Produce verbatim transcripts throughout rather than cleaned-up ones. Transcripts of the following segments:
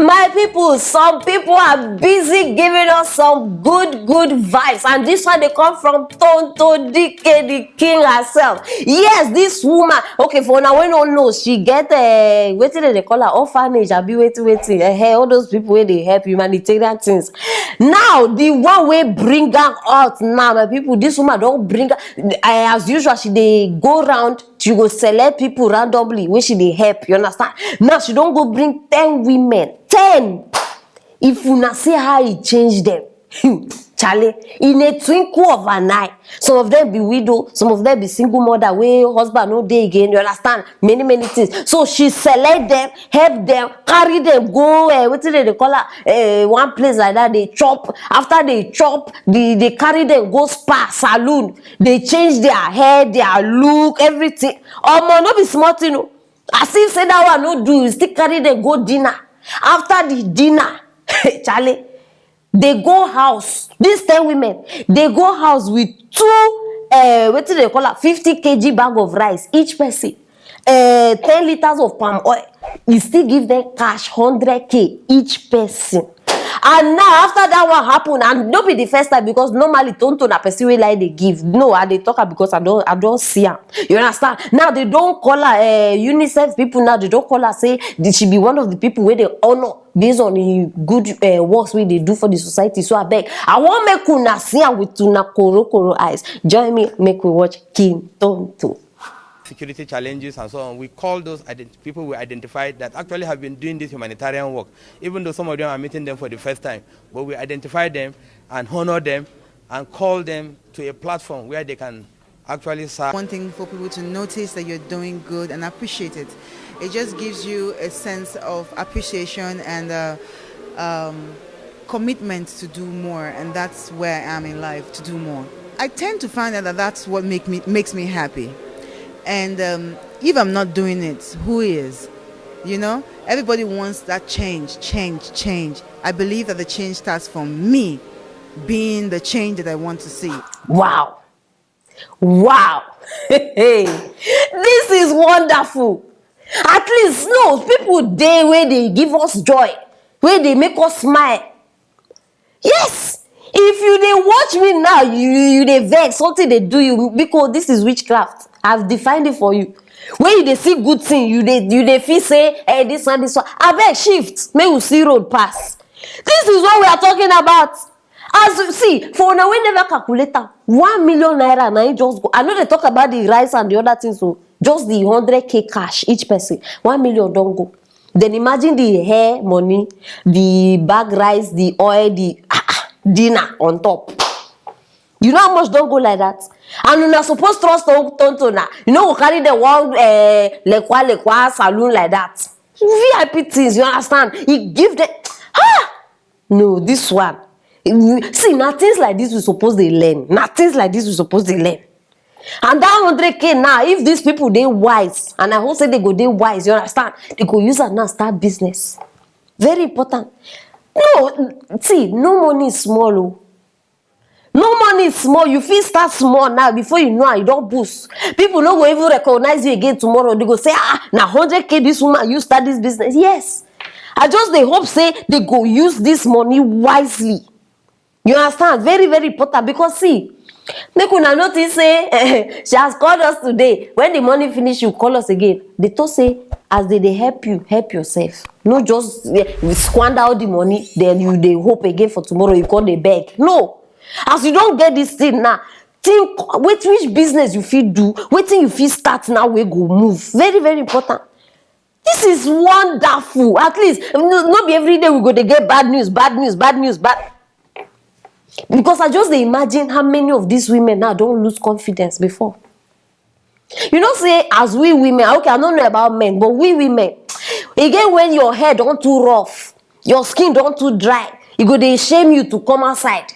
My people, some people are busy giving us some good, good vibes, and this one they come from Tonto D K, the king herself. Yes, this woman, okay, for now, we don't know, she get a, wetin dem dey call her, orphanage, abi wetin, wetin, eh, eh, all those people where they help humanitarian things. Now, the one wey bring am out now, my people, this woman don't bring, eh, as usual, she dey go round, she go select people randomly wey she dey help, you understand? Now she don't go bring ten women, ten. If una see how he change them, Charlie, in a twinkle of an eye. Some of them be widow, some of them be single mother wey husband no dey again, you understand? Many, many things. So she select them, help them, carry them go, uh, wetin dem dey call her, uh, one place like that, they chop. After they chop, they, they carry them go spa, saloon. They change their hair, their look, everything. Omo, no be small thing o. As if say that one no do, you still carry them go dinner. After the dinner, Charlie, they go house. These ten women, they go house with two, uh, wetin dem dey call am, fifty K G bag of rice each person, uh, ten litres of palm oil. You still give them cash, hundred K each person. And now, after that one happen, and no be the first time, because normally Tonto na person wey like dey give. No, I dey talk am because I don, I don see am. You understand? Now they don call her, uh, UNICEF people. Now they don call her say the, she be one of the people wey dey honour based on the good, uh, works wey dey do for the society. So abeg, I wan make una see am with una korokoro eyes. Join me, make we watch King Tonto. Security challenges and so on, we call those ident- people we identified that actually have been doing this humanitarian work, even though some of them are meeting them for the first time. But we identify them and honor them and call them to a platform where they can actually serve. One thing for people to notice that you're doing good and appreciate it. It just gives you a sense of appreciation and uh, um, commitment to do more, and that's where I am in life, to do more. I tend to find out that that's what make me, makes me happy. And um, if I'm not doing it, who is? You know, everybody wants that change, change, change. I believe that the change starts from me being the change that I want to see. Wow. Wow. This is wonderful. At least, no, people dey wey dey give us joy, wey dey make us smile. Yes. If you dey watch me now, you, you dey vex, something dey do you, because this is witchcraft. I've defined it for you. When you dey see good thing, you dey, you dey feel say, "Hey, this one, this one." Abeg, shift, make we see road pass. This is what we are talking about. As you see, for una wey never calculate am, one million naira na im just go. I no dey talk about the rice and the other things o. Just the hundred K cash each person, one million don go. Then imagine the hair money, the bag rice, the oil, the, ah, ah, dinner on top. You know how much don go like that? And una suppose trust Ton- Tonto na. You no go carry them one, eh, lekwa lekwa saloon like that. V I P things, you understand? E give them, ah! No, this one. You see, na things like this we suppose dey learn. Na things like this we suppose dey learn. And that hundred K now, if these people dey wise, and I hope say they go dey wise, you understand? They go use am now start business. Very important. No, see, no money is small o. No money is small. You fit start small now, before you know am, you don boost. People no go even recognize you again tomorrow. They go say, "Ah, na hundred K this woman use start this business." Yes. I just dey hope say they go use this money wisely. You understand? Very, very important, because see, make una notice say she has called us today. When the money finish, you call us again. They talk say, as they dey help you, help yourself. No just, eh, squander all the money, then you dey hope again for tomorrow, you come dey beg. No. As you don get this thing now, think with which business you fit do, wetin you fit start now wey go move. Very, very important. This is wonderful. At least, no, no be every day we go dey get bad news, bad news, bad news, bad. Because I just dey imagine how many of these women now don lose confidence before. You know say, as we women, okay, I no know about men, but we women, again, when your hair don too rough, your skin don too dry, e go dey shame you to come outside.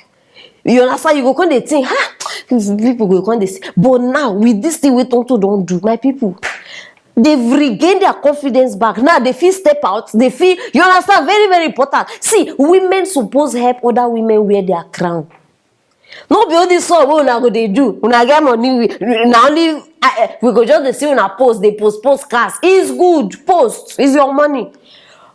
You understand? You go come dey think, "Ha, people go come dey see." But now, with this thing wey Tonto don do, my people, they've regained their confidence back. Now they fit step out, they fit, you understand? Very, very important. See, women suppose help other women wear their crown. No be only so wey una go dey do. Una get money, we, na only, eh, eh, we go just dey see una post, dey post, post cars. It's good, post, it's your money.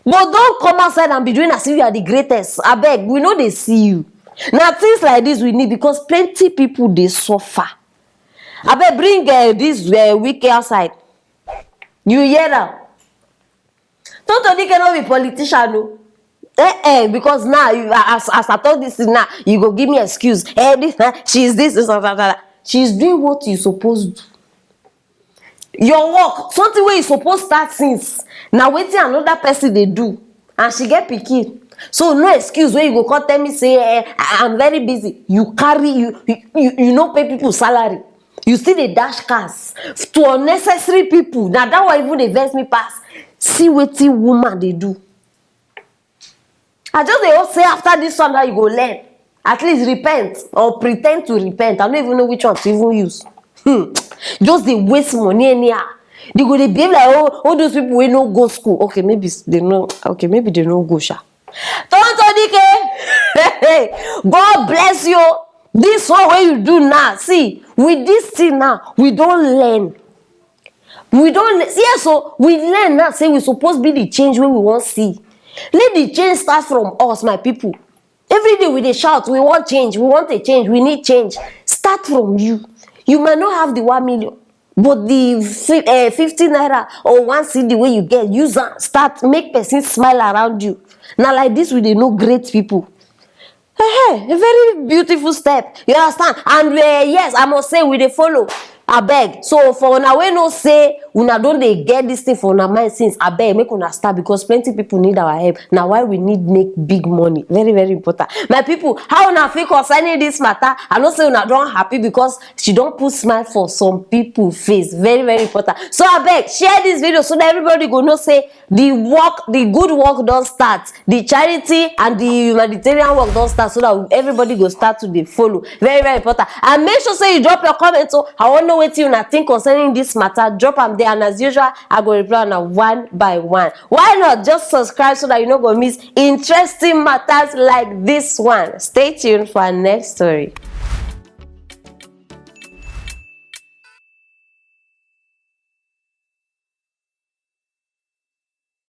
But don't come outside and be doing as if you are the greatest. Abeg, we no dey see you. Na things like this we need, because plenty people dey suffer. Abeg, bring uh, this uh, Wike outside. You hear am? Tonto Dike no be politician o. Eh eh, because now you, as as I talk this thing now, you go give me excuse. Eh, this eh, she is this, this, that, that, that. She is doing what you suppose do. Your work, something wey you suppose start since, na wetin another person dey do, and she get pikin. So no excuse wey you go come tell me say eh, I am very busy. You carry you you you, you no pay people salary. You still dey dash cars to unnecessary people. Na that one even dey vex me pass. See wetin woman dey do. I just dey hope say after this one now you go learn. At least repent or pretend to repent. I don't even know which one to even use. Hmm. Just dey waste money anyhow. They go dey behave like oh, all those people wey no go school. Okay, maybe s- they no. Okay, maybe they no go sha. Tonto Dike, God bless you. This one wey you do now, see, with this thing now, we don learn. We don le- yes, so we learn now. Say we suppose be the change wey we wan see. Let the change start from us, my people. Every day we dey shout, we want change, we want a change, we need change. Start from you. You might not have the one million, but the fi- eh, fifty naira or one cedi wey you get, use am start make person smile around you. Na like this we dey know great people. Hey, a very beautiful step. You understand? And uh, yes, I must say we dey follow. Abeg, so for una wey know say una don dey get this thing for una mind since, abeg make una start, because plenty people need our help. Na why we need make big money. Very very important. My people, how una feel concerning this matter? I know say una don happy because she don put smile for some people face. Very very important. So abeg share this video so that everybody go know say the work, the good work don start, the charity and the humanitarian work don start, so that everybody go start to dey follow. Very very important. And make sure say you drop your comment, so I wan know wetin una think concerning this matter. Drop am there, and as usual, I go reply una one by one. Why not just subscribe so that you no go miss interesting matters like this one? Stay tuned for our next story.